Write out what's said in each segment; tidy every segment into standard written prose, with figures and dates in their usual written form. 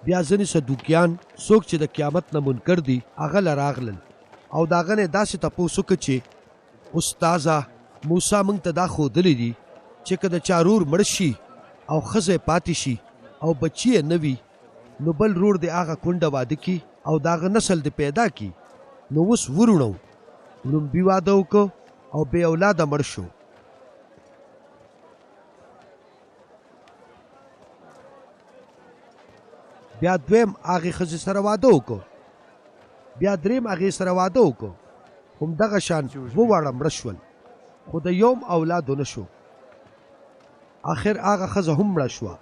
بیا ځنې صدوقیان، څوک چې د قیامت نه منکر دي، هغه له راغلل او د هغه نه یې داسې تپوس وکړ چې، استاذه! موسی مونږ ته دا ښودلي دي چې که د چا رور مړ شي او ښځه یې پاتې شي او بچي یې نه وي، نو بل رور دې هغه کونډه واده کړي او د هغه نسل دې پیدا کړي. نو اوس وروڼه وو، ړومبي واده وکړ او بې اولاده مړ شو. بیا دویم هغې ښځې سره واده وکړ، بیا دریم هغې سره واده وکړ، هم دغه شان دوه واړه مړه شول، خو د یوم اولاد ونه شو. اخر هغه ښځه هم مړه شوه.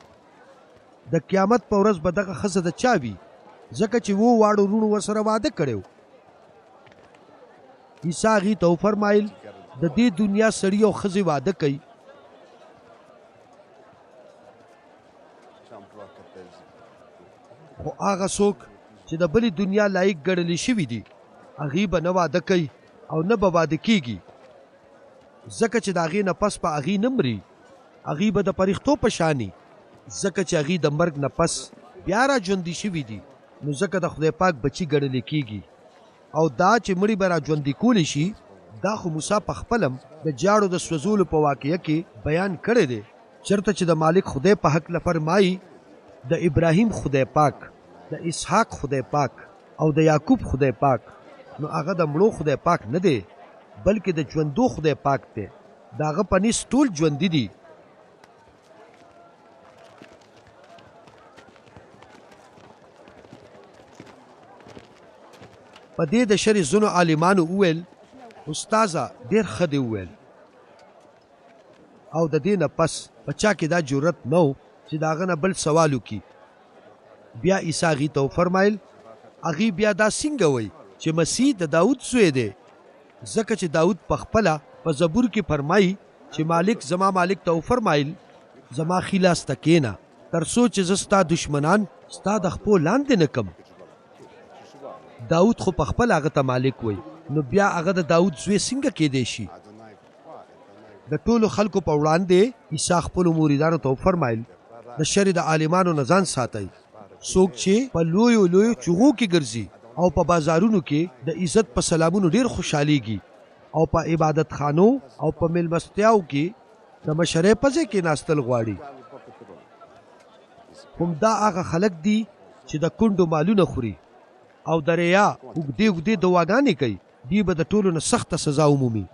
د قیامت په ورځ به دغه ښځه د چا وي، ځکه چې وو واړو وروڼو ورسره واده کړی و؟ عیسی هغوی ته وفرمایل، د دې دنیا سړي او ښځې واده کوي، خو هغه څوک چې د بلې دنیا لایق ګڼل شوي دي، هغوی به نه واده کوي او نه به واده کیږي، ځکه چې د هغې نه پس به هغوی نه مري، هغوی به د پرښتو په شان وي، ځکه چې هغوی د مرګ نه پس بیا را ژوندي شوي دي، نو ځکه د خدای پاک بچي ګڼل کیږي. او دا چې مړي به را ژوندي کولی شي، دا خو موسی په خپله هم د جاړو د سوځولو په واقعه کې بیان کړی دی، چېرته چې د مالک خدای په هکله فرمایي، د ابراهیم خدای پاک، د اسحاق خدای پاک او د یعقوب خدای پاک، نو هغه د مړو خدای پاک نه دی، بلکې د ژوندو خدای پاک دی، د هغه په نیز ټول ژوندي دي. په دې د شرع ځنو عالمانو وویل، استاذه ډېر ښه دې وویل. او د دې نه پس په چا کې دا جرئت نه و چې د هغه نه بل سوال وکړي. بیا عیسی هغوی ته وفرمایل، هغوی بیا دا څنګه وایي چې مسیح د داود زوی دی؟ ځکه چې داود په خپله په زبور کې فرمایي چې مالک زما مالک ته وفرمایل، زما ښي لاس ته کښېنه، تر څو چې زه ستا دښمنان ستا د خپو لاندې نه کړم. داود خو په خپله هغه ته مالک وایي، نو بیا هغه د داود زوی څنګه کېدای شي؟ د ټولو خلکو په وړاندې عیسی خپلو مریدانو ته وفرمایل، د شرع د عالمانو نه ځان ساتئ، څوک چې په لویو لویو چغو کې ګرځي او په بازارونو کې د عزت په سلامونو ډېر خوشحالېږي او په عبادتخانو او په مېلمستیاوو کې د مشرۍ په ځای کېناستل غواړي. همدا هغه خلک دي چې د کونډو مالونه خوري او د ریا اوږدې اوږدې دعاګانې کوي، دوی به د ټولو نه سخته سزا ومومي.